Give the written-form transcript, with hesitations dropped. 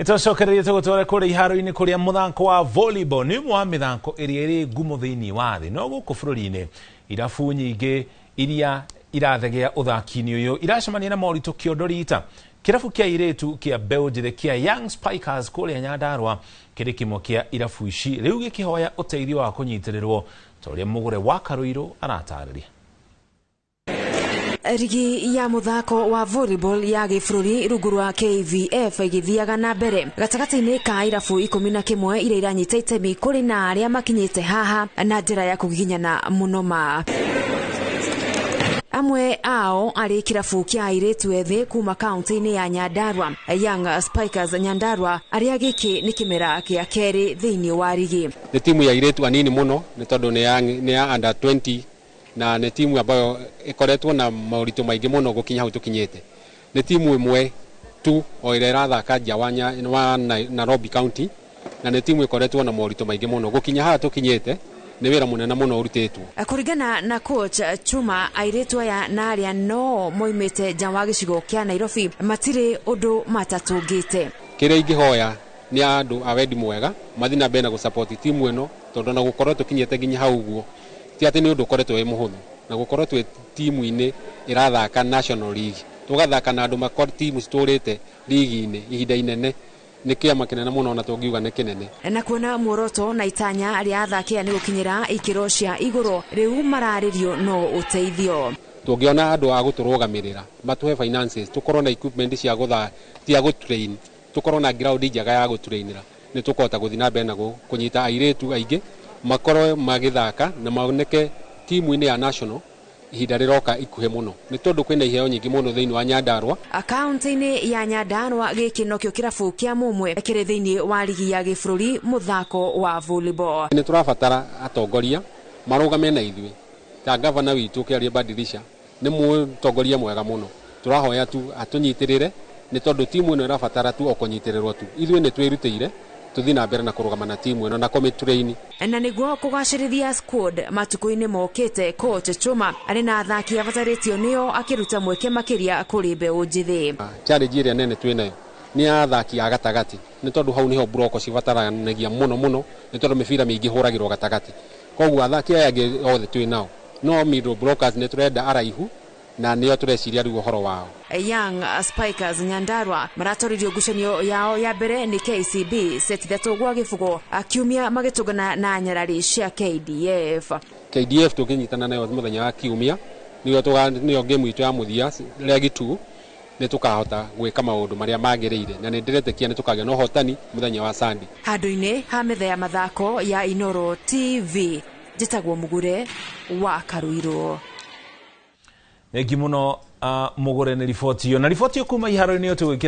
Nĩtũcokererie tũgũtware kũrĩa iharo-inĩ kũrĩa mũthako wa volleyball nĩ ũmwe wa mĩthako ĩrĩa ĩrĩ ngumo thĩinĩ wa thĩ, no gũkũ bũrũri-inĩ irabu nyingĩ iria irathegea ũthaki-inĩ ũyũ iracemania na moritũ kĩondo rita. Kĩrabu kĩa airĩtu kĩa mbeũ njĩthĩ kĩa Young Spikers kũrĩa Nyandarũa kĩrĩ kĩmwe kĩa irabu ici rĩu gĩkĩhoya ũteithio wa kũnyitĩrĩrwo ta ũrĩa Mũgũre wa Karũirũ aratarĩria. Rigi ya muthako wa volleyball ya gĩbũrũri rungu rwa KVF ĩgĩthiaga na mbere gatagatĩ-inĩ ka irabu 11 iria iranyita itemi, kũrĩ na arĩa makinyĩte haha na njĩra ya kũgiginyana mũno ma. Amwe ao arĩ kĩrabu kĩa airĩtu ethĩ kuma kaunti-inĩ ya Nyandarua, Young Spikers Nyandarua, arĩa gĩkĩ nĩ kĩmera kĩa kerĩ thĩinĩ wa rigi. Nĩ timu ya airĩtu anini mũno nĩ tondũ nĩ ya under 20, na nĩ timu ambayo ĩkoretwo na moritũ maingĩ mũno gũkinya hau tũkinyĩte. Nĩ timu ĩmwe tu o ĩrĩa ĩrathaka nja wa Nairobi County, na nĩ timu ĩkoretwo na moritũ maingĩ mũno gũkinya haha tũkinyĩte. Nĩ wĩra mũnene mũno ũrutĩtwo. Kũringana na coach Chuma, airĩtu aya na arĩa no moimĩte nja wa gĩcigo kĩa Nairobi matirĩ ũndũ matatũngĩte. Kĩrĩa ingĩhoya nĩ andũ a wendi mwega mathiĩ na mbere na gũsupport timu ĩno, tondũ na gũkorwo tũkinyĩte nginya hau ũguo ti atĩ nĩ ũndũ ũkoretwo wĩ mũhũthũ, na gũkorwo twĩ timu-inĩ ĩrathaka National League, tũgathaka na andũ timu citũrĩte ligi-inĩ ihinda inene, nĩ kĩama kĩnene mũno na tũngiuga nĩ kĩnene. Na kuona muoroto na itanya rĩa athaki aya nĩ gũkinyĩra ikĩro cia igũrũ, rĩu mararĩrio no ũteithio. Tũngĩona andũ a gũtũrũgamĩrĩra, matũhe finances, tũkorwo na equipment cia gũtha cia gũtrain, tũkorwo na ground njega ya gũtrainĩra, nĩ tũkũhota gũthiĩ na mbere na kũnyita airĩtu aingĩ makorwo magĩthaka na moneke timu-inĩ ya national ihinda rĩroka ikuhĩ mũno, nĩ tondũ kwĩna iheo nyingĩ mũno thĩinĩ wa Nyandarũa. Kaunti-inĩ ya Nyandarũa, gĩkĩ nokĩo kĩrabu kĩa mũmwe kĩrĩ thĩinĩ wa rigi ya gĩbũrũri mũthako wa volleyball. Nĩ tũrabatara atongoria marũgame na ithuĩ, ta gavana witũ Kĩarie Badilisha nĩ mũtongoria mwega mũno. Tũrahoya tu atũnyitĩrĩre, nĩ tondũ timu ĩno ĩrabatara tu o kũnyitĩrĩrwo tu. Ithuĩ nĩ twĩrutĩire tũthiĩ na mbere na kũrũgama na timu ĩno na kũmĩtrain. Na nĩguo kũgacĩrithia squad matukũ-inĩ mokĩte, coach Chuma arĩ na athaki abatarĩtio nĩo, akĩruta mweke makĩria kũrĩ mbeũ njĩthĩ. Challenge ĩrĩa nene twĩ nayo nĩ ya athaki a gatagatĩ, nĩ tondũ hau nĩho buroko cibataranagia mũno mũno, nĩ tondũ mĩbira mĩingĩ hũragĩrwo gatagatĩ. Koguo athaki aya angĩ othe twĩ nao, no middle blockers nĩ tũrenda araihu, na nĩo tũreciria rĩu ũhoro wao. Young Spikers Nyandarua maratoririo ngucanio yao ya mbere nĩ KCB seti 3-0 kiumia magĩtũngana na nyarari cia KDF. KDF tũkĩnyitana nayo mũthenya wa kiumia, nĩyo game itũ ya mũthia leg 2. Nĩ tũkahota gwĩka maũndũ marĩa magĩrĩire, na nĩ ndĩretĩkia nĩ tũkagĩa na ũhotani mũthenya wa Sunday. Handũ-inĩ ha metha ya mathako ya Inoro TV, njĩtagwo Mũgure wa Karuirũ. Thengi mũno, Mũgũre, nĩ riboti ĩyo, na riboti ĩyo kuma iharo-inĩ ĩyo tũgwĩkĩra.